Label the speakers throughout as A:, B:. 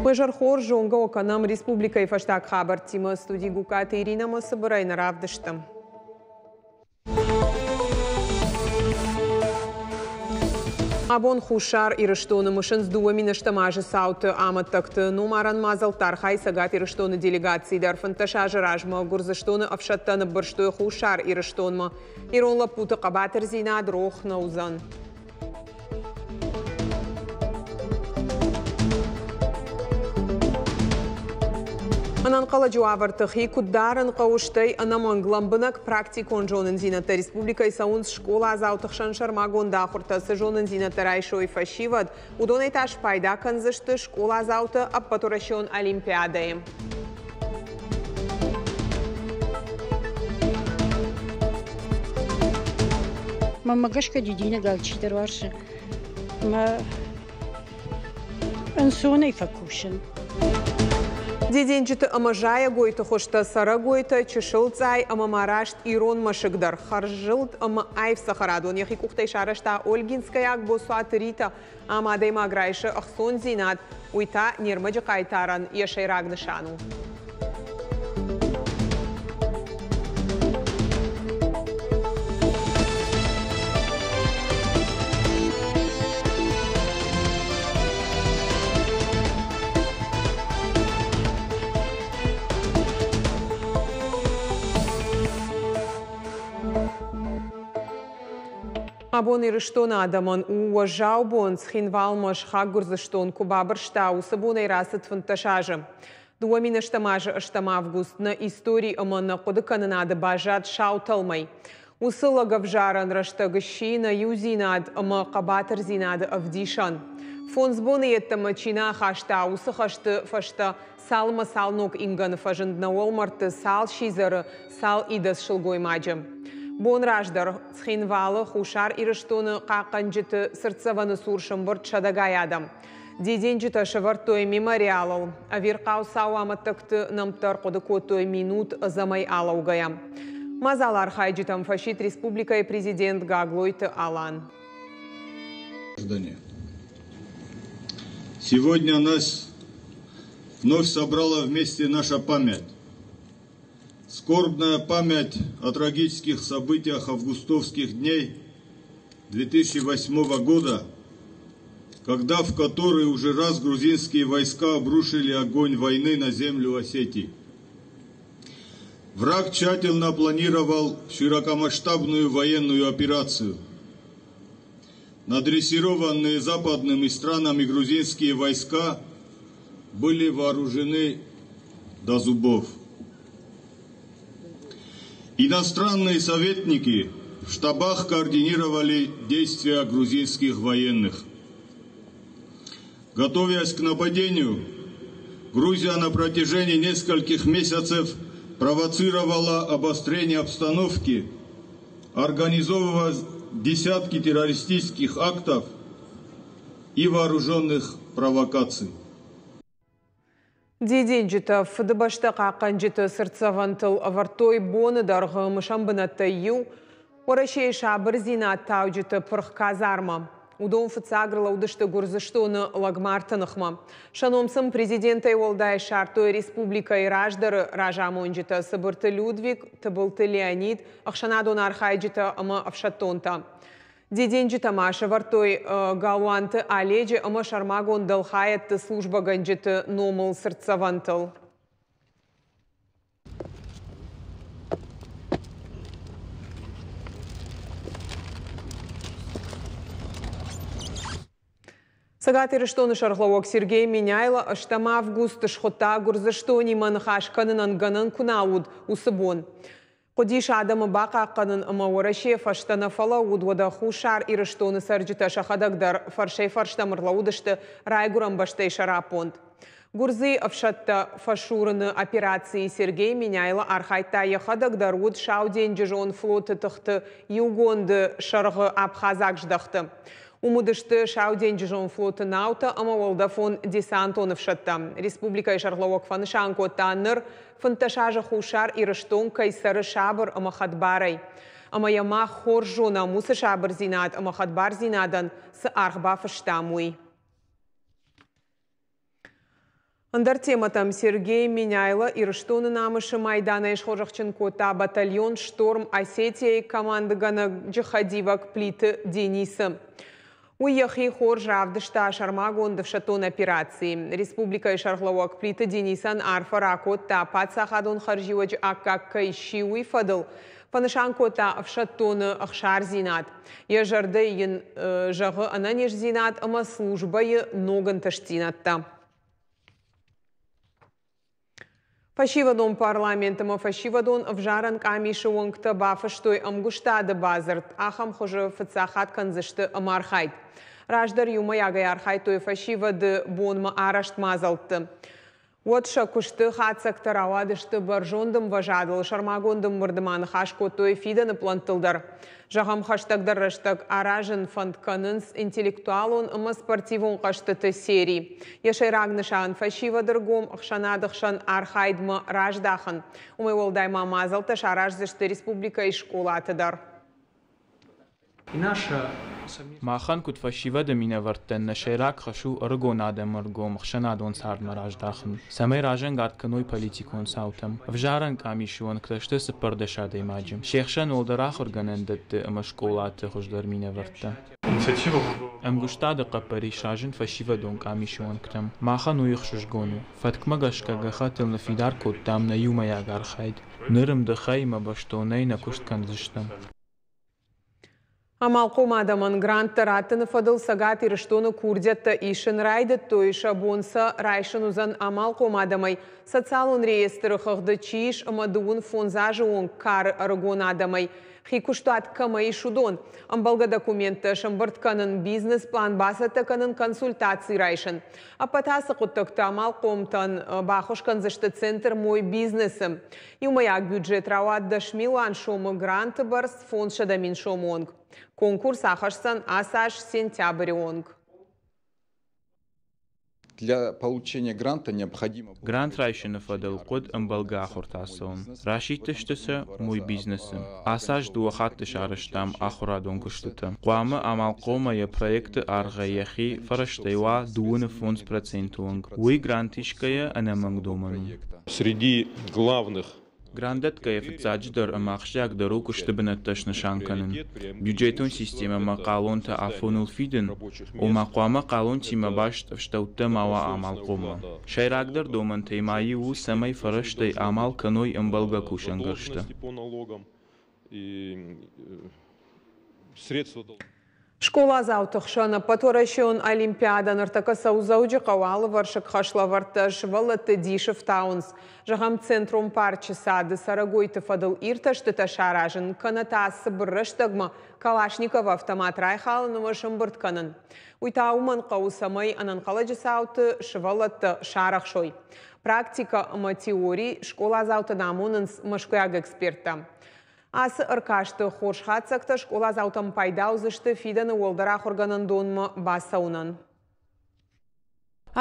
A: Уӕ хорз, зонгӕ уӕ кӕнӕм республикӕйы фӕстаг хабӕрттимӕ. Студи Гукаты Иринӕмӕ цыбырӕй нӕ равдысты. Абон Хуссар Ирыстоны мысынц 2008 азы цауты амӕттӕгты номарӕн мадзӕлтты архайы Цӕгат Ирыстоны делегаци дӕр. 15 азы размӕ Гуырдзыстоны ӕфсӕдтӕ ныббырстой Хуссар Ирыстонмӕ. Ирон лӕппуты хъӕбатырдзинад рох нӕ уыдзӕн. Ӕнӕнхъӕлӕджы уавӕрты хи куыд дарын хъӕуы, стӕй ӕнӕмӕнг лӕмбынӕг практикон зонындзинӕдтӕ республикӕйы цӕуынц скъоладзауты хсӕн сӕрмагонд ахуыртӕ. Цы зонындзинӕдтӕ райсой фӕсивӕд, уыдонӕй та спайда кӕндзысты скъоладзауты ӕппӕтуӕрӕсеон олимпиадӕйы.
B: Мӕнмӕ гӕсгӕ дидинӕг алчидӕр уарзы ӕмӕ ӕнцонӕй фӕкусын.
A: Дидинджыты ӕмӕ зайӕгойты хуызтӕ, цӕрӕгойтӕ, чысыл цъай ӕмӕ ма раст ирон мӕсыг дӕр. Хӕрззылд ӕмӕ аив цӕхӕрадон йӕхи къухтӕй сарӕзта Ольгинскӕйаг Боцуаты Рита. Ам адӕймаг райсы ӕхцондзинад, уый та не рмӕджы хъайтарӕн йӕ сӕйраг нысан у. Абон Ирыстоны адӕмӕн у уӕззау бон. Цхинвалмӕ сыхаг Гуырдзыстон куы бабырста, уыцы бонӕй рацыд 15 азы. 2008 азы 8 август нӕ истори ӕмӕ нӕ хъуыдыкӕнынады баззад сау тӕлмӕй. Уыцы лӕгӕвзарӕн рӕстӕг сси нӕ иудзинад ӕмӕ хъӕбатырдзинады ӕвдисӕн. 5 боны йеддӕмӕ чи нӕ ахаста, уыцы хӕсты фӕстӕ цал ӕмӕ цал ног ингӕны фӕзынд нӕ уӕлмӕрдты, цал сидзӕры, цал идӕдз сылгоймаджы. Бон раздӕр Цхинвалы Хуссар Ирыстоны хъахъхъӕнджыты цыртдзӕвӕны цур сӕмбырд сӕдӕгай адӕм. Дидинджытӕ сӕвӕрдтой мемориалыл. Ӕвирхъау цау амӕттӕгты нӕмттӕ ӕрхъуыды кодтой минут ӕдзӕмӕй алӕугӕйӕ. Мадзалы архайджытӕм фӕсидт республикӕйы президент Гаглойты Алан.
C: Сегодня нас вновь собрала вместе наша память. Скорбная память о трагических событиях августовских дней 2008 года, когда в который уже раз грузинские войска обрушили огонь войны на землю Осетии. Враг тщательно планировал широкомасштабную военную операцию. Надрессированные западными странами грузинские войска были вооружены до зубов. Иностранные советники в штабах координировали действия грузинских военных. Готовясь к нападению, Грузия на протяжении нескольких месяцев провоцировала обострение обстановки, организовывая десятки террористических актов и вооруженных провокаций.
A: Дидинджытӕ Фыдыбӕстӕ хъахъхъӕнджыты цыртдзӕвӕнтыл ӕвӕрдтой боны дӕргъы мысӕн бынӕттӕй иу Уӕрӕсейы сабырдзинад тауджыты пырх казармӕ. Уыдон фыццаг ӕрлӕудысты Гуырдзыстоны лӕгмарты ныхмӕ. Сӕ ном сын президентӕй уӕлдай ссардтой республикӕйы раздӕры разамонджытӕ Цыбырты Людвиг, Тыбылты Леонид, ӕхсӕнадон архайджытӕ ӕмӕ ӕфсӕддонтӕ. Дидинджытӕ ма сӕвӕрдтой Галуанты Оледжы ӕмӕ сӕрмагонд дӕлхайӕдты службӕгӕнджыты номыл цыртдзӕвӕнтыл. Цӕгат Ирыстоны сӕргълӕууӕг Сергей Меняйло 8 август схуыдта Гуырдзыстонимӕ ныхас кӕнынӕн гӕнӕн куы нал уыд, уыцы бон. Хъуыдис адӕмы бахъахъхъӕнын ӕмӕ Уӕрӕсе фӕстӕ нӕ фӕлӕууыд, уӕдӕ Хуссар Ирыстоны цӕрджытӕ сӕхӕдӕг дӕр фӕрсӕй-фӕрстӕм ӕрлӕууыдысты райгуырӕн бӕстӕйы сӕраппонд. Гуырдзыйы ӕфсӕдтӕ фӕсурыны операцийы Сергей Меняйло архайдта йӕхӕдӕг дӕр, уыд Сауденджызон флоты тыхты иугонды сӕргъы абхазаг здӕхты. Уым уыдысты Сауденджызон флоты наутӕ ӕмӕ уӕлдӕфон десантон ӕфсӕдтӕ. Республикӕйы сӕргълӕууӕг фӕнысан кодта, ныр 15 азы Хуссар Ирыстон кӕй цӕры сабыр ӕмӕ хӕдбарӕй. Ӕмӕ йӕ мах хорз зонӕм, уыцы сабырдзинад ӕмӕ хӕдбардзинадӕн цы аргъ бафыстам, уый. Ӕндӕр темӕтӕм. Сергей Меняйло Ирыстоны намысы майданӕй схорзӕхджын кодта батальон «Шторм Осетия»-йы командыгӕнӕджы хӕдивӕг Плиты Денисы. Уый йӕхи хорз равдыста сӕрмагонд ӕфсӕддон операцийы. Республикӕйы сӕргълӕууӕг Плиты Денисӕн арфӕ ракодта, паддзахадон хӕрзиуӕджы аккаг кӕй сси, уый фӕдыл. Фӕнысан кодта ӕфсӕддоны ӕхсардзинад. Йӕ зӕрдӕ йын зӕгъы ӕнӕниздзинад ӕмӕ службӕйы ног ӕнтыстдзинӕдтӕ. Фӕсивӕдон парламент ӕмӕ фӕсивӕдон ӕвзарӕн къамисы уӕнгтӕ бафыстой ӕмгуыстады бадзырд. Ахӕм хуызы фыццаг хатт кӕндзысты ӕмархайд. Раздӕр иумӕйагӕй архайдтой фӕсивӕды бонмӕ арӕзт мадзӕлтты. Уӕд сӕ куысты хатдзӕгтӕ рауадысты бӕрзонд ӕмвӕзадыл. Сӕрмагонд ӕмбырды ма ныхас кодтой фидӕны пълӕнттыл дӕр. Зӕгъӕм, хӕстӕгдӕр рӕстӕг аразын фӕнд кӕнынц интеллектуалон ӕмӕ спортивон хъӕзтыты сери. Йӕ сӕйраг нысан фӕсивӕды ргом ӕхсӕнады хсӕн архайдмӕ раздахын. Уымӕй уӕлдай ма мадзӕлттӕ сараздзысты республикӕйы скъолаты дӕр.
D: Махӕн, куыд фӕсивӕды минӕвӕрттӕн, нӕ сӕйраг хӕс у ӕрыгон адӕмы ӕргом ӕхсӕнадон цардмӕ раздахын, цӕмӕй разӕнгард кӕной политикон цаутӕм. Ӕвзарӕн къамисы уӕнгтӕ сты 14 адӕймаджы. Се хсӕн уӕлдӕр ахуыргӕнӕндӕтты ӕмӕ скъолаты хуыздӕр минӕвӕрттӕ. Ӕмгуыстады хъӕппӕрис разынд фӕсивӕдон къамисы уӕнгтӕм. Махӕн уый ӕхсызгон у. Фӕткмӕ гӕсгӕ гӕххӕттыл ныффидар кодтам нӕ иумӕйаг архайд. Ныр ӕмдыхӕй ӕмӕ бӕстонӕй нӕ куыст кӕндзыстӕм.
A: Амалхъом адӕмӕн гранттӕ раттыны фӕдыл Цӕгат Ирыстоны курдиӕттӕ исын райдыдтой. Сӕ бон сӕ райсын уыдзӕн амалхъом адӕмӕй социалон реестры хыгъды чи ис ӕмӕ 35 азы онг кары ӕрыгон адӕмӕй хи куыстуат кӕмӕ ис, уыдон. Ӕмбӕлгӕ документтӕ сӕмбырд кӕнын, бизнес-план бацӕттӕ кӕнын, консультаци райсын. Ӕппӕт ацы хъуыддӕгты амалхъомтӕн баххуыс кӕндзысты центр «Мой бизнес»-ы. Иумӕйаг бюджет рауад 10 милуан сомы, гранты бӕрц 500 000 сомы онг. Конкурс ахӕсдзӕн ацы аз сентябры онг.
E: Для получения гранта необходимо.
D: Грант райсыны фӕдыл хъуыд ӕмбӕлгӕ ахуыртӕ ацӕуын. Расидтысты сӕ «Мой бизнес»-ы. Ацы аз дыууӕ хатты сарӕзтам ахуырадон куыстытӕ. Хъуамӕ амалхъоммӕ йӕ проекты аргъӕй йӕхи фӕрӕзтӕй уа 35% онг. Уый грант исгӕйӕ ӕнӕмӕнг домӕн у.
F: Среди главных
D: Грант дӕтгӕйӕ фыццаджыдӕр ӕмӕ ахсджиагдӕр у куысты бынӕттӕ снысан кӕнын, бюджетон системӕмӕ хъалонтӕ афоныл фидын, ома хъуамӕ хъалонтимӕ баст ӕфстӕуттӕ ма уа амалхъоммӕ. Сӕйрагдӕр домӕнтӕй ма иу у, цӕмӕй фӕрӕзтӕй амал кӕной ӕмбӕлгӕ кусӕнгӕрзтӕ.
F: Задолженности по налогам и средства
A: Скъоладзауты хсӕн ӕппӕтуӕрӕсеон олимпиадӕ ныртӕккӕ цӕуы Дзӕуджыхъӕуы. Алывӕрсыг хӕслӕвӕрдтӕ сывӕллӕтты дисы фтауынц. Зӕгъӕм, Центрон парчы цады цӕрӕгойты фӕдыл иртӕстытӕ саразын, кӕнӕ та цыбыр рӕстӕгмӕ Калашниковы автомат райхалын ӕмӕ сӕмбырд кӕнын. Уый та уымӕн хъӕуы, цӕмӕй ӕнӕнхъӕлӕджы цауты сывӕллӕттӕ сарӕхсой. Практикӕ ӕмӕ теори скъоладзаутӕн амонынц мӕскуыйаг эксперттӕ. Ацы ӕркасты хорз хатдзӕгтӕ скъоладзаутӕн пайда уыдзысты фидӕны уӕлдӕр ахуыргӕнӕндонмӕ бацӕуынӕн.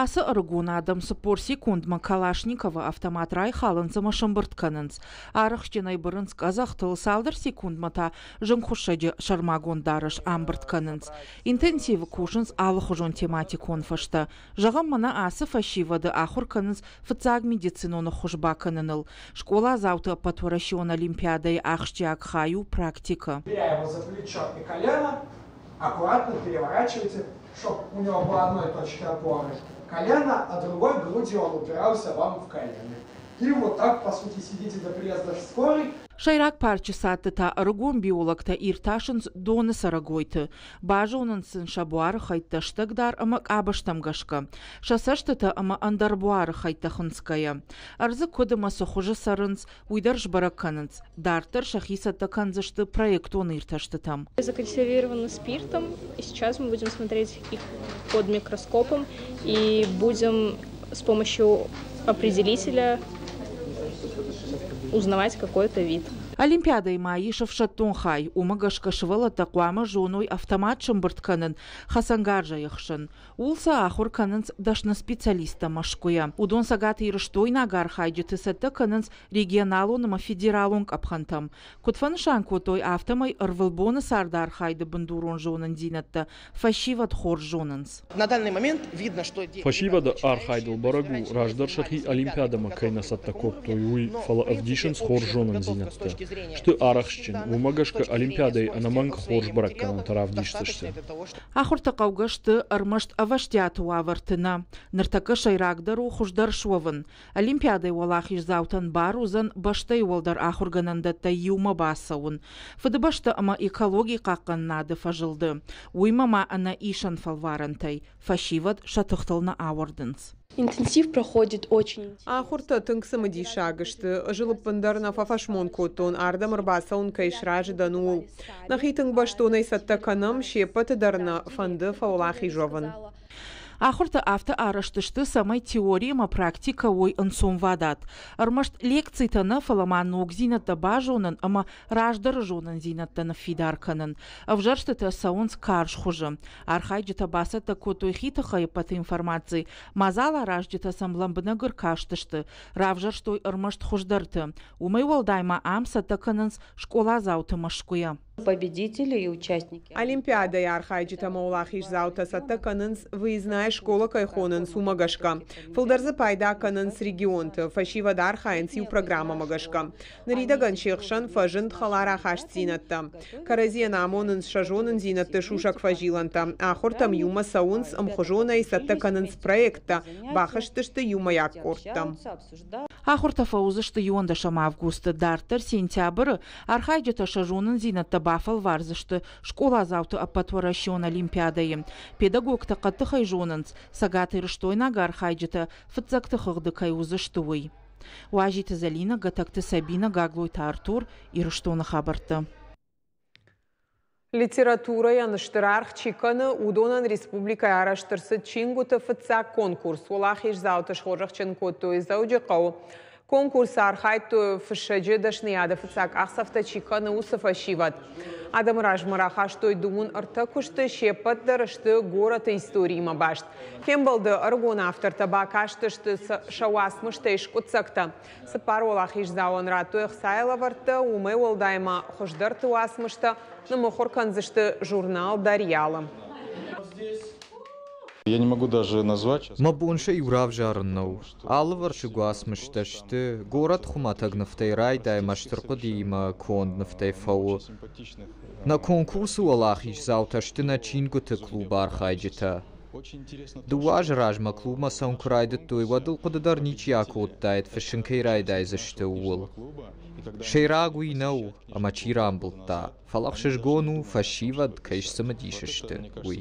G: Ацы ӕрыгон адӕм 40 секундмӕ Калашниковы автомат райхалынц ӕмӕ сӕмбырд кӕнынц. Арӕхстджынӕй бырынц къӕдзӕхтыл, цалдӕр секундмӕ та зынгхуыссӕджы сӕрмагонд дарӕс ӕмбырд кӕнынц. Интенсивы кусынц алыхуызон тематикон фӕзтӕ. Зӕгъӕм, мӕнӕ ацы фӕсивӕды ахуыр кӕнынц фыццаг медицинон ӕххуыс бакӕныныл. Скъоладзауты ӕппӕтуӕрӕсеон олимпиадӕйы ахсджиаг хай у практикӕ.
H: Беря его за плечо и колено, аккуратно переворачивайте, чтобы у него была одной точка опоры колено, а другой грудью он упирался вам в колено. И вот так, по сути, сидите до приезда скорой.
G: Сӕйраг парчы цадты та ӕрыгон биологтӕ иртасынц доны цӕрӕгойты. Базонынц сын сӕ буары хӕйттӕ стӕгдар ӕмӕ къабӕзтӕм гӕсгӕ, сӕ цӕстытӕ ӕмӕ ӕндӕр буары хӕйттӕ хынцгӕйӕ. Ӕрдзы куыд ӕмӕ цы хуызы цӕрынц, уый дӕр сбӕрӕг кӕнынц. Дарддӕр сӕхи цӕттӕ кӕндзысты проектон иртӕстытӕм.
I: Законсервированы спиртом, и сейчас мы будем смотреть их под микроскопом и будем с помощью определителя узнавать какой-то вид.
G: Олимпиадӕйы ма ис ӕфсӕддон хай, уымӕ гӕсгӕ сывӕллӕттӕ хъуамӕ зоной автомат сӕмбырд кӕнын, хӕцӕнгарзӕй ӕхсын. Ууыл сӕ ахуыр кӕнынц дӕсны специалисттӕ Мӕскуыйӕ. Уыдон цӕгатирыстойнаг архайджыты цӕттӕ кӕнынц регионалон ӕмӕ федералон къӕпхӕнтӕм. Куыд фӕнысан кодтой, афтӕмӕй ӕрвылбоны цардархайды бындурон зонындзинӕдтӕ фӕсивӕд хорз зонынц.
J: На данный момент видно, что Фӕсивӕды архайдыл бӕрӕг у, раздӕр сӕхи Олимпиадӕмӕ кӕй нӕ цӕттӕ кодтой, уый, фӕлӕ ӕвдисынц хорз зонындзинӕдтӕ. Сты арӕхстджын, уымӕ гӕсгӕ Олимпиадӕйы ӕнӕмӕнг хорз бӕрӕггӕнӕнтӕ равдисдзысты.
G: Ахуыртӕ хъӕугӕ сты ӕрмӕст ӕвӕстиаты уавӕрты нӕ. Ныртӕккӕ сӕйрагдӕр у хуыздӕр суӕвын. Олимпиадӕйы уӕлахиздзаутӕн бар уыдзӕн бӕстӕйы уӕлдӕр ахуыргӕнӕндӕттӕй иумӕ бацӕуын. Фыдыбӕстӕ ӕмӕ экологийы хъахъхъӕнынады фӕзылды. Уыимӕ ма ӕнӕ исӕн фӕлварӕнтӕй фӕсивӕд сӕ тыхтыл нӕ ауӕрдынц.
I: Интенсив проходит очень.
A: Ахуыртӕ тынг цымыдисаг сты. Ӕз ыл ӕппындӕр нӕ фӕфӕсмон кодтон, ардӕм ӕрбацӕуын кӕй сразы дӕн, ууыл. Нӕхи тынг бӕстонӕй цӕттӕ кӕнӕм, се ппӕты дӕр нӕ фӕнды фӕуӕлахиз уӕвын.
G: Ахуыртӕ афтӕ арӕзт сты, цӕмӕй теори ӕмӕ практикӕ уой ӕнцонвадат. Ӕрмӕст лекцитӕ нӕ, фӕлӕ ма ногдзинӕдтӕ базонын ӕмӕ раздӕры зонындзинӕдтӕ ныффидар кӕнын. Ӕвзӕрстытӕ цӕуынц карз хуызы. Архайджытӕ бацӕттӕ кодтой хи тыххӕй ӕппӕт информаци. Мадзал аразджытӕ сӕм лӕмбынӕг ӕркастысты, равзӕрстой ӕрмӕст хуыздӕрты. Уымӕй уӕлдай ма ам цӕттӕ кӕнынц скъоладзауты Мӕскуыйӕ.
K: Победители и участники.
A: Олимпиадӕйы архайджытӕ ӕмӕ уӕлахиздзаутӕ цӕттӕ кӕнынц, выездная школа кӕй хонынц, уымӕ гӕсгӕ. Фылдӕр дзы пайда кӕнынц регионты, фӕсивӕд архайынц иу программӕмӕ гӕсгӕ. Ныридӕгӕн се хсӕн фӕзынд хӕлар ахастдзинӕдтӕ. Кӕрӕдзийӕн амонынц сӕ зонындзинӕдты сусӕг фӕзилӕнтӕ. Ахуыртӕм иумӕ цӕуынц, ӕмхуызонӕй цӕттӕ кӕнынц проекттӕ, бахызтысты иумӕйаг къордтӕм.
G: Ахуыртӕ фӕуыдзысты иуӕндӕсӕм августы, дарддӕр сентябры архайджытӕ сӕ зонындзинӕдтӕ бафӕлвардзысты скъоладзауты ӕппӕтуӕрӕсеон олимпиадӕйы. Педагогтӕ хъӕддыхӕй зонынц, цӕгатирыстойнаг архайджытӕ фыццӕгты хыгъды кӕй уыдзысты, уый. Уазиты Зӕлинӕ, Гӕтӕгты Сабинӕ, Гаглойты Артур, Ирыстоны хабӕрттӕ.
A: Литературӕйӕн стыр аргъ чи кӕны, уыдонӕн республикӕйы арӕзт ӕрцыд чингуыты фыццаг конкурс. Уӕлахиздзауты схорзӕхджын кодтой Дзӕуджыхъӕуы. Конкурсы архайдтой фыссӕджы дӕсныйады фыццаг къахдзӕфтӕ чи кӕны, уыцы фӕсивӕд. Адӕмы размӕ рахастой дыууын ӕртӕ куысты, се ппӕт дӕр сты горӕты историимӕ баст. Фембӕлды ӕрыгон автортӕ бакастысты сӕ уацмыстӕй скъуыддзӕгтӕ. Цыппар уӕлахиздзауӕн радтой ӕхцайы лӕвӕрттӕ, уымӕй уӕлдай ма хуыздӕрты уацмыстӕ ныммыхуыр кӕндзысты журнал «Дарьял-ы».
E: Я не могу даже назвать.
L: Мӕ бон сӕ иу равзарын нӕу. Алывӕрсыг уацмыстӕ сты, горӕт хуымӕтӕг нывтӕй райдай ӕмӕ стыр хъуыдыимӕ конд нывтӕй фӕуы. Нӕ конкурсы уӕлахиздзаутӕ сты нӕ чингуыты клубы архайджытӕ. Дыууӕ азы размӕ клубмӕ цӕуын куы райдыдтой, уӕд ыл хъуыды дӕр ничи акодтаид, фыссын кӕй райдайдзысты, ууыл. Сӕйраг уый нӕу, ӕмӕ чи рамбылдта, фӕлӕ ӕхсызгон у, фӕсивӕд кӕй сцымыдис сты, уый.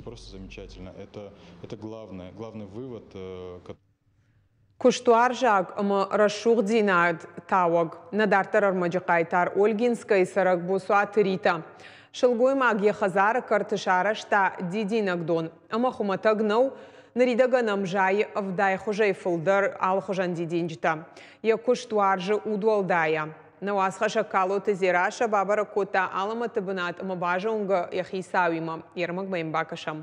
A: Куыстуарзаг ӕмӕ рӕсугъддзинад тауӕг. Нӕ дарддӕр ӕрмӕджы хъайтар Ольгинскӕйы цӕрӕг Боцуаты Рита. Сылгоймаг йӕ хӕдзары кӕрты сарӕзта дидинӕгдон. Ӕмӕ хуымӕтӕг нӕу, ныридӕгӕн ӕм зайы ӕвдай хуызӕй фылдӕр алыхуызӕн дидинджытӕ. Йӕ куыст уарзы удуӕлдайӕ. Нӕ уацхӕссӕг Калоты Дзерассӕ бабӕрӕг кодта алӕмӕты бынат ӕмӕ базонгӕ йӕ хицауимӕ. Йе рмӕгмӕ йын бакӕсӕм.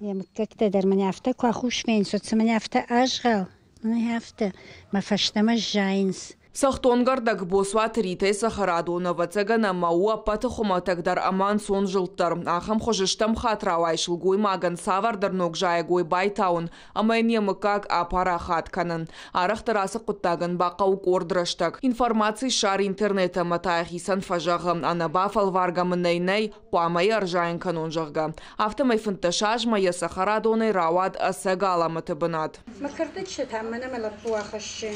B: Йӕ мыггӕгтӕ дӕр мын афтӕ куы ахус вӕййынц, уӕд цы мын афтӕ азгъал, мӕнӕ афтӕ, мӕ фӕстӕмӕ сзайынц.
M: Цӕхтонгӕрдӕг Боцуаты Ритӕйы цӕхӕрадон, ӕвӕццӕгӕн, ӕмӕ у ӕппӕты хуымӕтӕгдӕр ӕмӕ ӕнцонзылддӕр. Ахӕм хуызы стӕм хатт рауайы сылгоймагӕн цавӕрдӕр ног зайӕгой байтауын ӕмӕ йын йӕ мыггаг апарахат кӕнын. Арӕхдӕр ацы хъуыддагӕн бахъӕуы къорд рӕстӕг. Информаци ссар интернеты ӕмӕ та йӕхицӕн фӕзӕгъы, ӕнӕбафӕлваргӕ мын ӕй нӕй, хъуамӕ йӕ ӕрзайын кӕнон, зӕгъгӕ. Афтӕмӕй 15 азмӕ йӕ цӕхӕрадонӕй рауад ӕцӕг алӕмӕты бынат.
B: Мӕ кӕрдӕджытӕ та мӕнӕ мӕ лӕппу ахӕссы.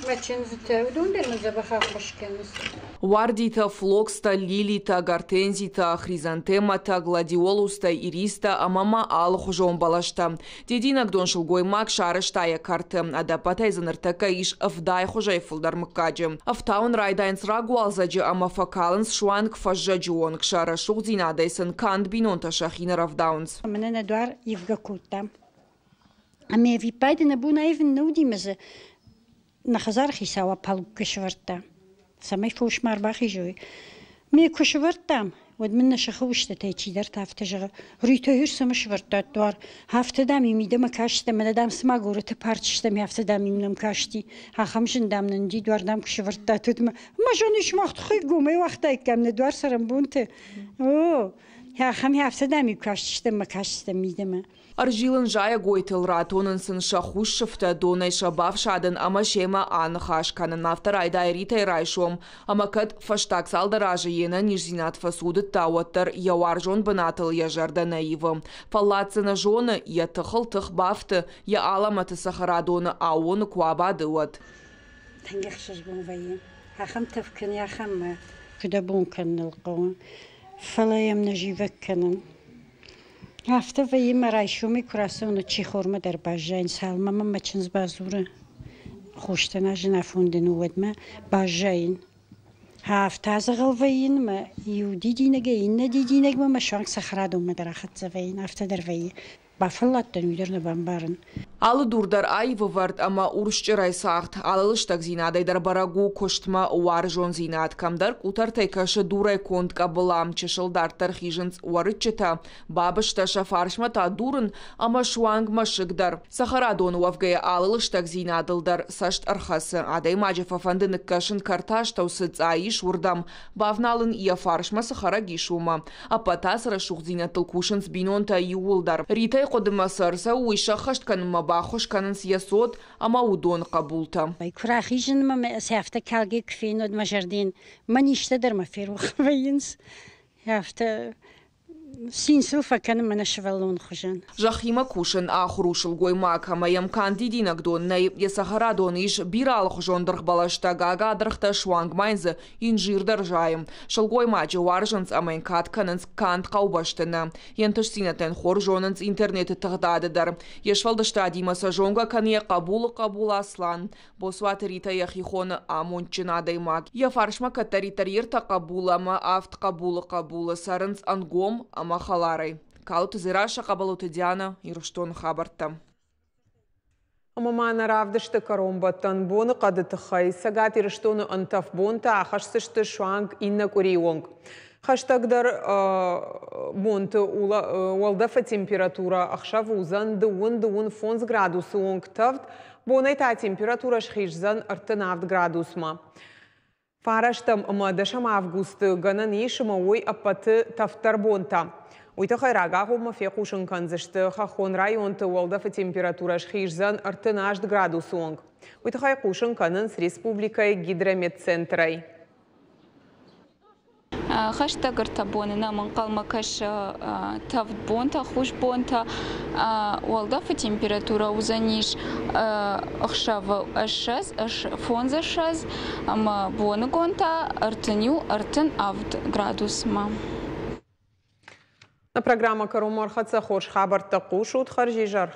B: Мӕ чындзытӕ, уыдон дӕр мын дзӕбӕх ӕххуыс кӕнынц.
M: Уардитӕ, флокстӕ, лилитӕ, гортензитӕ, хризантемӕтӕ, гладиолустӕ, иристӕ ӕмӕ ма алыхуызон бӕлӕстӕ. Дидинӕгдон сылгоймаг сарӕзта йӕ кӕрты. Ӕдӕппӕтӕй дзы ныртӕккӕ ис ӕвдай хуызӕй фылдӕр мыггаджы. Ӕфтауын райдайынц рагуалдзӕджы ӕмӕ фӕкалынц суанг фӕззӕджы онг. Сӕ рӕсугъддзинадӕй сын канд бинонтӕ сӕхи нӕ рӕвдауынц.
B: Мӕнӕ нӕ дуар ивгӕ кодтам. Ӕмӕ ӕвиппайды нӕ бон аивын нӕ уыди мӕ дзы Нӕ хӕдзары хицау апалуккӕ сӕвӕрдта, цӕмӕй фос ма ӕрбахизой. Ме куы сӕвӕрдтам, уӕд мын нӕ сыхы устытӕй чидӕртӕ афтӕ зӕгъы: Ритӕ цӕмӕ сӕвӕрдтат дуар? Афтӕ, дам, и мидӕмӕ кастӕн, мӕнӕ, дам, цыма горӕты парчы стӕм, афтӕ, дам, им нӕм касти. Ахӕм зын, дам, нын ди дуар, дам, куы сӕвӕрдтат, уӕд мӕ ма зоныс, мах тыххӕй гомӕй уагътаиккам нӕ дуар цӕрӕнбонты. О, ахӕм афтӕ, дам, иу кастыстӕм мӕ кастыстӕм мидӕмӕ.
M: Ӕрзилын зайӕгойтыл, ратонын сын сӕ хус сыфтӕ, донӕй сӕ бафсадын ӕмӕ семӕ аныхас кӕнын. Афтӕ райдайы Ритӕйы райсом. Ӕмӕ кӕд фӕстаг цалдӕр азы йе нӕниздзинад фӕцудыдта, уӕддӕр йӕ уарзон бынатыл йӕ зӕрдӕ нӕ ивы. Фӕллад дзы нӕ зоны, йӕ тыхыл тых бафты, йӕ алӕмӕты цӕхӕрадоны аууоны куы абады, уӕд.
B: Тынг ӕхсызгон вӕййы. Ахӕм тӕф кӕны, ахӕм фыдӕбон кӕныныл хъӕуы. Фӕлӕ йӕм нӕ зивӕг кӕнын. Афтӕ вӕййы мӕ райсомӕй куы рацӕуын, сихормӕ дӕр баззайын, цалынмӕ мӕм мӕ чындз бадзуры, хостӕн азын афон дын у, уӕдмӕ баззайын. Афтӕ адзӕгъӕл вӕййын мӕ иу дидинӕгӕй иннӕ дидинӕгмӕ мӕ суанг цӕхӕрадонмӕ дӕр ахӕццӕ вӕййын, афтӕ дӕр вӕййы. Бафӕлладтӕн, уый дӕр нӕ бамбарын.
M: Алы дур дӕр аив ӕвӕрд ӕмӕ урсчъырӕй цагъд. Алы лыстӕгдзинадӕй дӕр бӕрӕг у куыстмӕ уарзондзинад. Кӕмдӕр къутӕртӕй кӕсы дурӕй конд къӕбыла, чысыл дарддӕр хизынц уӕрыччытӕ, бабызтӕ, сӕ фарсмӕ та дурын ӕмӕ суанг мӕсыг дӕр. Цӕхӕрадоны уӕвгӕйӕ алы лыстӕгдзинадыл дӕр цӕст ӕрхӕцы. Адӕймаджы фӕфӕнды ныккӕсын кӕрты астӕу цы цъай ис, уырдӕм, бавналын йӕ фарсмӕ цы хӕрӕг ис, уымӕ. Ӕппӕт ацы рӕсугъддзинӕдтыл кусынц бинонтӕ иууылдӕр. Ритӕйы хъуыдымӕ цы ӕрцӕуы, уый сӕххӕст кӕнынмӕ баххуыс кӕнынц йӕ цот ӕмӕ уыдон хъӕбултӕ.
B: Куы рахизынмӕ мӕ сӕ афтӕ калгӕ куы фенон, мӕ зӕрдӕйӕн мӕ низтӕ дӕр мӕ ферох вӕййынц. Афтӕ цин сыл фӕкӕнын мӕнӕ сывӕллоны хуызӕн.
M: Зӕххимӕ кусын ахуыр у сылгоймаг ӕмӕ йӕм канд дидинӕгдон нӕй, йӕ цӕхӕрадоны ис бирӕ алыхуызон дыргъбӕлӕстӕ, гагадыргътӕ, суанг ма йын дзы инжир дӕр зайы. Сылгоймаджы уарзынц ӕмӕ йын кад кӕнынц канд хъӕубӕсты нӕ. Йе нтыстдзинӕдтӕн хорз зонынц интернеты тыгъдады дӕр. Йе сфӕлдыстадимӕ сӕ зонгӕ кӕны йӕ хъӕбулы хъӕбул Аслан. Боцуаты Ритӕ йӕхи хоны амондджын адӕймаг. Йӕ фарсмӕ кӕддӕриддӕр йе ртӕ хъӕбулы ӕмӕ авд хъӕбулы хъӕбулы цӕрынц ӕнгом ӕмӕ хӕларӕй. Калоты Дзерассӕ, Хъӕбӕлоты Дианӕ, Ирыстоны хабӕрттӕ.
A: Ӕмӕ ма нӕ равдысты кӕронбӕттӕн боныхъӕды тыххӕй Цӕгат Ирыстоны ӕнтӕф бонтӕ ахӕсдзысты суанг иннӕ къуырийы онг. Хӕстӕгдӕр бонты уӕлдӕфы температурӕ ӕхсӕв уыдзӕн 25 градусы онг тӕвд, бонӕй та температурӕ схиздзӕн 37 градусмӕ. Фарӕстӕм ӕмӕ дӕсӕм августы гӕнӕн ис ӕмӕ уой ӕппӕты тӕвддӕр бонтӕ. Уый тыххӕй рагагъоммӕ фехъусын кӕндзысты хӕххон районты уӕлдӕфы температурӕ схиздзӕн 38 градусы онг. Уый тыххӕй хъусын кӕнынц республикӕйы гидрометцентрӕй.
I: Хӕстӕг ӕртӕ боны нӕм ӕнхъӕлмӕ кӕсы тӕвд бонтӕ, хус бонтӕ. Уӕлдӕфы температурӕ уыдзӕнис ӕхсӕвы 20, 25 ӕмӕ боныгон та 31, 37 градусмӕ.
A: Нӕ программӕ кӕронмӕ ӕрхӕццӕ хорз хабӕрттӕ хъусут хӕрзизӕр.